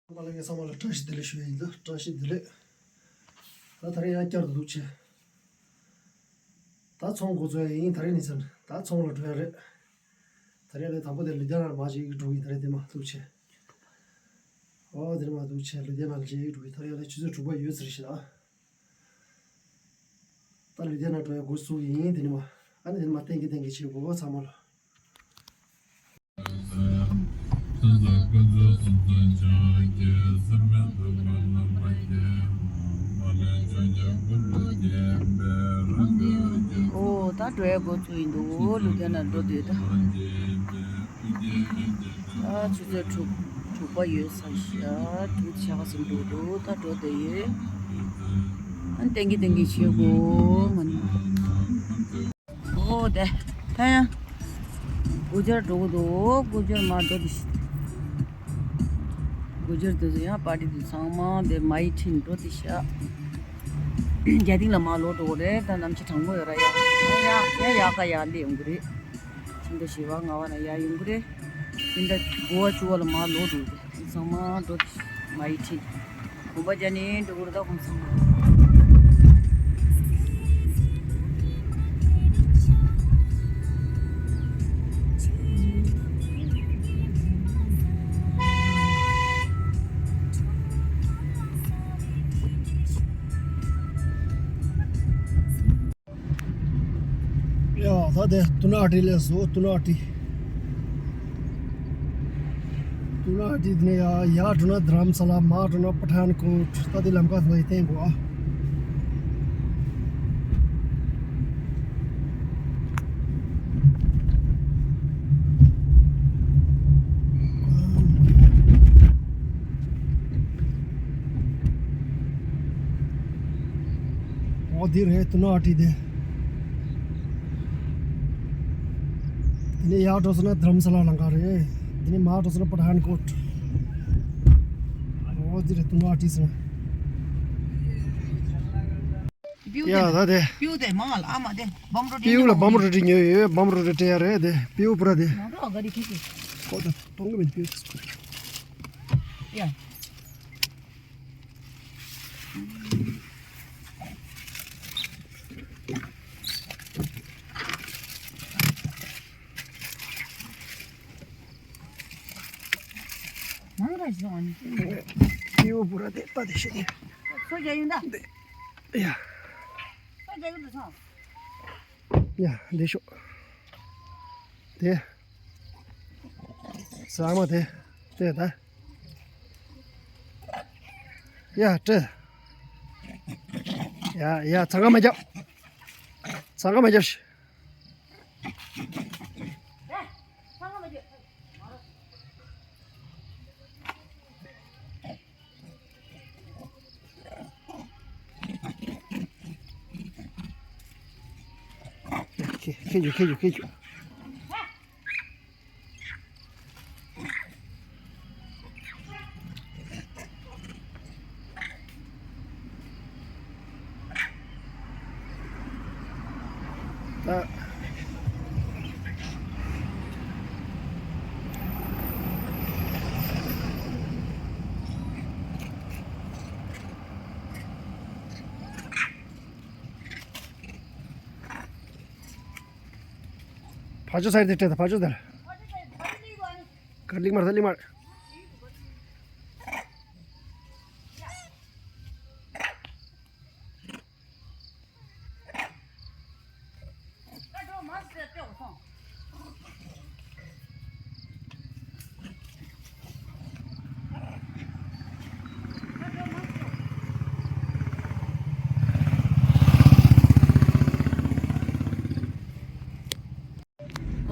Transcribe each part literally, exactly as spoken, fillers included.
ཚང་མ་ལ་ངས་ཚང་མ་ལ་བཀྲ་ཤིས་བདེ་ལེགས་ཞུ་ཡ་ཡིན། ད་བཀྲ་ཤིས་བདེ་ལེགས། ད་ད་རེས་ཡང་བསྐྱར་དུ་འདུག་བྱས། ད་ཚོང་འགོ་འཛུགས་ཡ་ཡིན། ད་རེས་ནས་ཚར་ད་ཚོང་ལ་འགྲོ་ཡ་རེད། ད་རེས་ལས་དང་པོ་དེ་ལུ་དེ་ན་མ་ཅིག་འགྲོ་གི། ད་རེས་དེ་མ་འདུག་བྱས། ཨོ་དེ་མ་འདུག་བྱས་ལུ་དེ་ན་ལ་ཅིག་འགྲོ་གི། ད་རེས་ལས་ཆུ་ཚོད་དྲུག་པ་ཡོད་ཟེར་ཞེ་ད། ད་ལུ་དེ་ན་འགྲོ་ཡ་འགོ་བཙུགས་ཡིན། དེ་ནས་མ་ཨ་ནི་དེ་ནས་མ་གཏན་གྱི་གཏན་གྱི་བྱེད་དགོས་ཚང་མ་ལ། ཨོ་ད་འགྲོ་ཡ་འགོ་བཙུགས་ཡིན་འདུག་ལུ་དེ་ན་འགྲོ་འདོད་ད། ཨ་ཆུ་ཚོད་དྲུག་དྲུག་པ་ཡོད་ས་ཞིག་ཨ་དྲུག་ཆ་ག་ཟིན་འགྲོ་འདུག་ད་འགྲོ་བསྡད་ཡོད། ཨ་ཏན་གི་ཏན་གི་བྱེད་དགོས་མ་ནི། ཨོ་དེ་ད་ཡང་སྒོ་འབྱེད་འགྲོ་གི་འདུག་སྒོ་འབྱེད་མ་འགྲོ་དེ་ཤི། སྒོ་འབྱེད་དེ་ཚོ་ཡང་པར་ཊི་དེ་ཚང་མ་དེ་མ་ཡི་ཁྲིན་འགྲོ་དེ་ཤ། རྒྱ་ཏིང་ལ་མ་ལོག་འགྲོ་གི་རེད། ད་ནམ་ཕྱི་གྲང་མོ་ཡོད་ར། ཡ་ཡ་ཡ་ཡ་ག་ཡ་ལེ་ཡོང་གི་རེད། ཕྱི་ཟླ་བཞི་པ་ལྔ་པ་ན་ཡར་ཡོང་གི་རེད། ཕྱི་ཟླ་དགུ་པ་བཅུ་པ་ལ་མར་ལོག་འགྲོ་གི་རེད། ཚང་མ་འགྲོ་མ་ཡི་ཁྲིད། གོམ་པ་རྒྱག་ནས་འགྲོ་གི་རེད། ད་གོམ་ཚང་མ། ཡ། ད་དེ་ཏུ་ན་ཨ་ཏི་ལས་སོ། ཏུ་ན་ཨ་ཏི། ཏུ་ན་ཨ་ཏི་ནས་ཡ་ཡར་འགྲོ་ན་དྷ་རམ་ས་ལ། མར་འགྲོ་ན་པ་ཐན་ཀོཊ། ད་དེ་ལམ་ཁ་ཚོ་ཡི་བསྟན་དགོས་ཨ། འོ་འདི་རེད། ཏུ་ན་ཨ་ཏི་དེ། དེ་ནས་ཡར་འགྲོ་སོང་ན་དྷ་རམ་ས་ལ་ལམ་ཁ་རེད། དེ་ནས་མར་འགྲོ་སོང་ན་པ་ཐན་ཀོཊ། འོ་འདི་རེད། ཏུ་ན་ཨ་ཏི་ཟེར། ཡ་ད་དེ། པིའུ་དེ་མང་ལ་ཨ་མ་དེ་བམ་རོ་ཏི། པིའུ་ལ་བམ་རོ་ཏི་ཉོས་ཡོད། བམ་རོ་ཏི་སྤྲད་ཡ་རེད་དེ། པིའུ་པུ་ར་དེ། མང་རོ་ག་རི་ཁེ་ཁེ། ཀོ་ད་གཏོང་གི་མེད། པིའུ་དེ་སྐུ། ཡ། མང་ར་ཞིག་ཨ་ནི། པིའུ་པུ་ར་དེ་ད་དེ་ཤེས་ནི། སོ་རྒྱ་ཡུན་ད། ཡ། སོ་རྒྱ་ཡུན་ད་སོང་། ཡ་འདི་ཤོག་དེ། ཟ་མ་དེ། དེ་ད། ཡ་སྤྲད། ཡ་ཡ་ཚང་ཁ་མ་རྒྱབ། ཚང་ཁ་མ་རྒྱབ་ཤི། ཁྱེར་རྒྱུ་ཁྱེར་རྒྱུ་ཁྱེར་རྒྱུ། ད། ཕ་ཆོ་སར་དེ་སྤྲད་ད། ཕ་ཆོ་དར། གར་ལིག་མར་ད་ལིག་མར།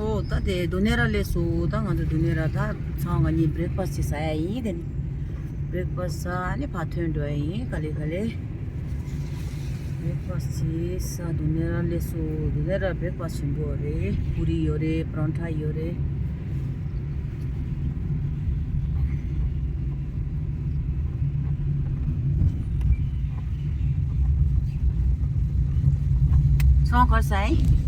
ཨོ་ད་དེ་དུ་ནེ་ར་ལས་སོ། ད་ང་ཚོ་དུ་ནེ་ར་ད་ཚང་ང་གཉིས་བྷི་རེག་ཕ་སི་ཅིག་ཟ་ཡ་ཡིན། དེ་ནི་བྷི་རེག་ཕ་སི་ཟ་ནས་ཕར་ཐོན་འགྲོ་ཡ་ཡིན། ག་ལེ་ག་ལེ། བྷི་རེག་ཕ་སི་ཅིག་ཟ། དུ་ནེ་ར་ལས་སོ། དུ་ནེ་ར་བྷི་རེག་ཕ་སི་ཆེན་པོ་རེད། པུ་རི་ཡོད་རེད། པ་རོན་ཐ་ཡོད་རེད། ཚོང་ཁར་ཟ་ཡིན།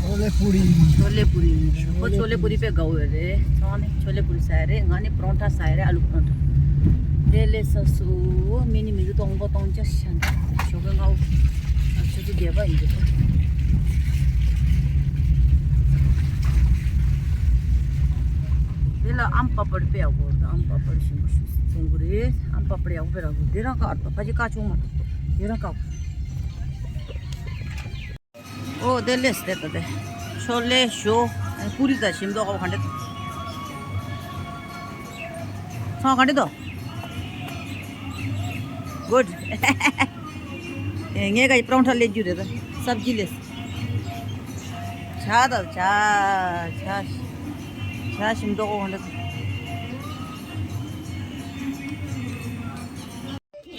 छोले पूरी। छोले पूरी। ཁོ་ཆོ་ལེ་པུ་རི་དཔེ་དགའ་བོ་རེད། ཚང་མ་ནི་ཆོ་ལེ་པུ་རི་ཟ་ཡ་རེད། ང་ནི་པ་རོན་ཊ་ཟ་ཡ་རེད། ཨ་ལུ་པ་རོན་ཊ། དེ་ལས་ས་སུ་མི་ནི་མི་འདུག་སྟོང་པ་སྟོང་ཆ་ཤ་འདྲ་ཞོགས་པའི་ང་འུ་ཆུ་ཚོད་བརྒྱད་པ་ཡིན་འདུག་དེ་ལ་ཨམ་པ་པར་དཔེ་ཡག་པོ་རེད། ཨམ་པ་པར་ཞིམ་པོ་ཞིག་བཙོང་གི་རེད། ཨམ་པ་པར་ཡག་པོ་དཔེ་རག་གི་འདུག་དེ་རང་ཀ་ཨར་ཏོ་ཕ་ཅི་ཀ་ཆུང་མ་དེ་རང་ཀ། ཨོ་དེ་ལས་དེ་ད་དེ། ཆོ་ལེ་ཞོ། ཨ་ནི་པུ་རི་དང་ཞིམ་མདོག་ཁ་པོ་ག་འདྲ་འདུག་ཚང་ག་འདྲ་འདུག Good. ངས་ག་ཡི་པ་རོན་ཊ་ལས་རྒྱུ་རེད་ད། སབ་ཇི་ལས། ཇ་དང་ཇ། ཇ། ཇ་ཞིམ་མདོག་ཁ་པོ་ག་འདྲ་འདུག་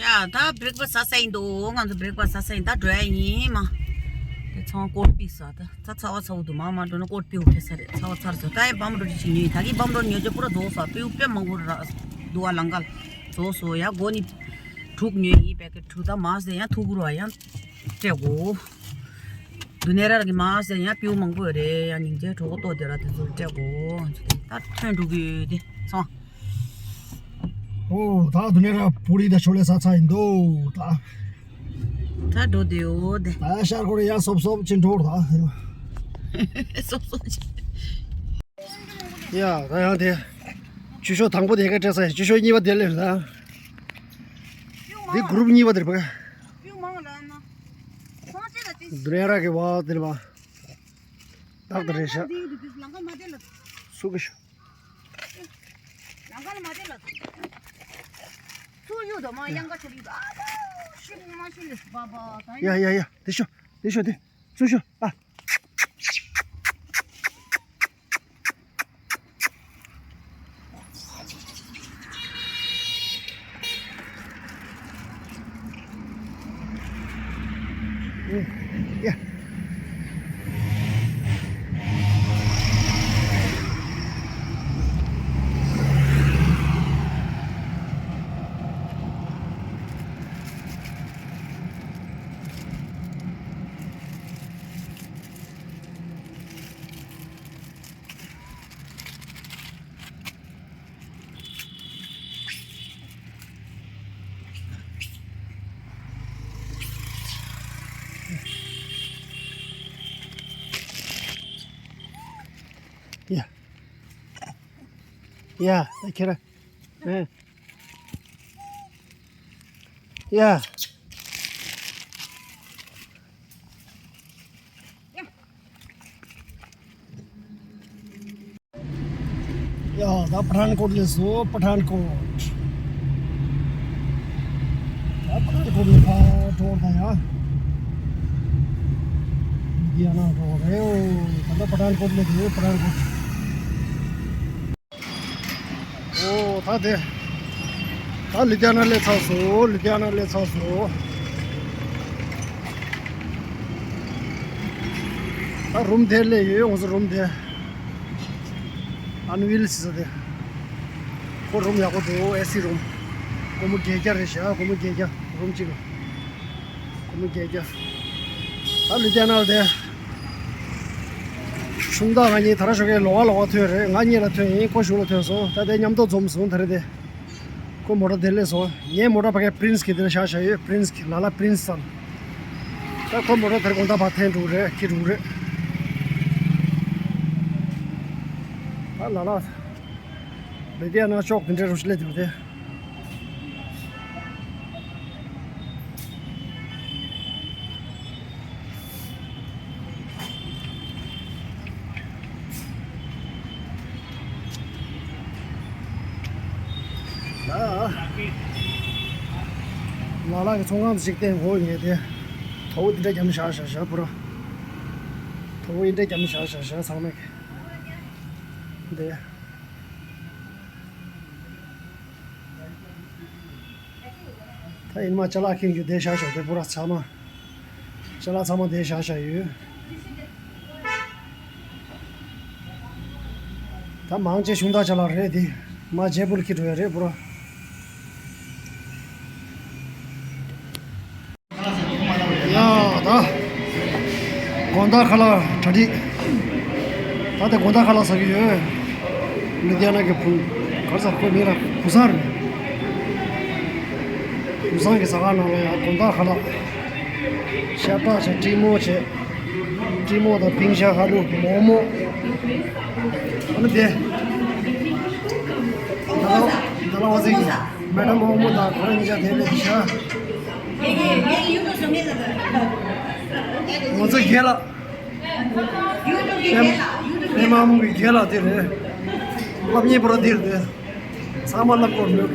ཡ། ད་བྷི་རེག་ཕ་སི་ཟ་ས་ཡིན་འདུག་ང་ཚོ་བྷི་རེག་ཕ་སི་ཟ་ས་ཡིན། ད་འགྲོ་ཡ་ཡིན་མ། དེ་ཚང་ཀོལ་ཕི་ཟ། ད་ད་ཚ་བ་ཚ་བོ་འདུག་མ་མ་འགྲོ་ན་ཀོལ་ཕི་འོ་ཁེ་ས་རེད། ཚ་བ་ཚར་སོང་། ད་ཡ་བམ་རོ་ཅི་ཞིག་ཉོས་ཡིན། ད་གི་བམ་རོ་ཉོ་ཅེ་པུ་ར་རྫོགས་སོང་། པིའུ་དཔེ་མང་པོ་ར་འདུག་ཨ། ལང་ཀ་ལ་རྫོགས་སོང་། ཡ་སྒོ་ནི་དྲུག་ཉོས་ཡིན། པེ་ཀེ་ཊི་དྲུག་ད་མ་ཟེར་ཡང་ཐུག་གུ་ར་ཡང་སྤྲད་གོ་དུ་ནེ་ར་གི་མ་ཟེར་ཡང་པིའུ་མང་པོ་ཡོད་རེད། ཡང་སྙིང་རྗེ་གྲོགས་པོ་ལྟོ་དེ་ར་དེ་ཚོར་སྤྲད་གོ་ད་ཐོན་འགྲོ་གི་ཡོད་དེ་ཚང་། ཨོ་ད་དུ་ནེ་ར་པུ་རི་ད་ཆོ་ལེ་ཟ་ཚར་ཡིན་འདུག་ད། ད་འགྲོ་དེ་ཡོད་དེ། ད་ཤར་ཁོ་རེ་ཡ་སོབ་སོབ་ཅིག་འགྲོ་ད། སོབ་སོབ་ཅིག་ཡ་ད་ཡང་དེ། ཆུ་ཤོག་དང་པོ་དེ་ག་སྤྲད་ས་ཡིན། ཆུ་ཤོག་གཉིས་པ་དེ་ལས་ད། འདི་གུ་རུབ་གཉིས་པ་དེར་བ། དུ་རེ་ར་གི་བ་དེར་བ། བདག་ཏུ་རེ་ཤ། སུ་གི་ཤ། ཡ་ཡ་ཡ་དེ་ཤོ་དེ་ཤོ་དེ་སུ་ཤོ་ཨ། Yeah. Yeah, I can. Yeah. Yeah. ཡ་ད་པ་ཐན་ཀོཊ་ལས་སོ། པ་ཐན་ཀོཊ། ད་པ་ཐན་ཀོཊ་ལས་ཕར་འགྲོ་ད་ཡ། འདི་ཡ་ན་འགྲོ་རེད། ད་ད་པ་ཐན་ཀོཊ་ལས་དེ་པ་ཐན་ཀོཊ། ཨོ་ད་དེ། ད་ལུ་དྷི་ཡ་ན་སླེབས་ཚར་སོང་། ལུ་དྷི་ཡ་ན་སླེབས་ཚར་སོང་། ད་རུམ་དེ་སླེབས་ཡོད། ང་ཚོ་རུམ་དེ། ཨན་ཝིལ་ཟེར་ས་དེ། ཁོ་རུམ་ཡག་པོ་འདུག་ཨེ་སི་རུམ། སྒོར་མོ་བརྒྱད་བརྒྱ་རེད་ཤག་སྒོར་མོ་བརྒྱད་བརྒྱ་རུམ་གཅིག་ལ། སྒོར་མོ་བརྒྱད་བརྒྱ། ད་ལུ་དྷི་ཡ་ན་ལ་དེ། གཞུང་དང་ང་གཉིས་ད་ར་ཞོགས་ཀས་ལོགས་ཀ་ལོགས་ཀ་ཐོན་རེད། ང་གཉིས་ལ་ཐོན་ཡིན། ཁོ་གཞུང་ལ་ཐོན་སོང་། ད་དེ་མཉམ་དུ་འཛོམས་སོང་ད་རེད་དེ། ཁོ་མོ་ཊ་དེར་སླེབས་སོང་། ངའི་མོ་ཊ་ཕ་གའི་པི་རིན་སི་གི་དེར་བཞག་བཞག་ཡོད། པི་རིན་སི་གི་ལ་ལ་པི་རིན་སི་ཚང་། ད་ཁོ་མོ་ཊ་དེར་དགོང་དག་ཕར་འཐེན་འགྲོ་རེད། འཁྱེར་འགྲོ་རེད། ད་ལ་ལ། ལུ་དྷི་ཡ་ན་ཤོག་དེ་འདྲའི་རུ་ཤི་ལེ་དེ་རུ་དེ། ལ་ལ་གི་ཚོང་ཁང་དུ་ཅིག་བསྟན་དགོས་ངེས་ཏེ། དོ་བོ་འདི་འདྲ་རྒྱབ་ནས་བཞག་བཞག་བཞག་པུ་ར། དོ་བོ་འདི་འདྲ་རྒྱབ་ནས་བཞག་བཞག་བཞག་ཚང་མས་ཀྱི། འདི། ད་ཡིན་མ་ཅ་ལག་ཁེངས་རྒྱུ་དེ་བཞག་བཞག་དེ་པུ་ར་ཚང་མ། ཅ་ལག་ཚང་མ་དེ་བཞག་བཞག་ཡོད། ད་མང་ཆེ་གཞུང་དང་ཅ་ལག་རེད་དེ། མ་རྗེས་པུར་ཁྱེར་འགྲོ་ཡ་རེད་པུ་ར། ཡ་ད། དགོང་དག་ཁ་ལག་གྲ་སྒྲིག་ད་ལྟ་དགོང་དག་ཁ་ལག་ཟ་གི་ཡོད། ལུ་དྷི་ཡ་ན་གི་བུ་གར་ཟ་ཁོ་མི་ར་བུ་སང་རེད། བུ་སང་གི་ཟ་ཁང་ནང་ལ་ཡང་དགོང་དག་ཁ་ལག་ཤ་ཁྲག་བྱས། ཀྲི་མོ་བྱས། ཀྲི་མོ་དང་པིང་ཤ་ཧ་ལུ་མོག་མོག་ཨ་ནི་དེ། ད་ལ་ད་ལ་བ་ཟིག་མེ་ཌམ་མོག་མོག་དང་ཁོ་རང་གཉིས་ཆ་དེ་ལས་ཤ། ང་ཚོ་རྒན་ལགས། ཕེ་ཕེ་མ་མོ་གི་རྒན་ལགས་དེ་རེད། སློབ་གཉེར་པ་ར་དེ་རེད། ཚང་མ་སློབ་སྐོར་མོད།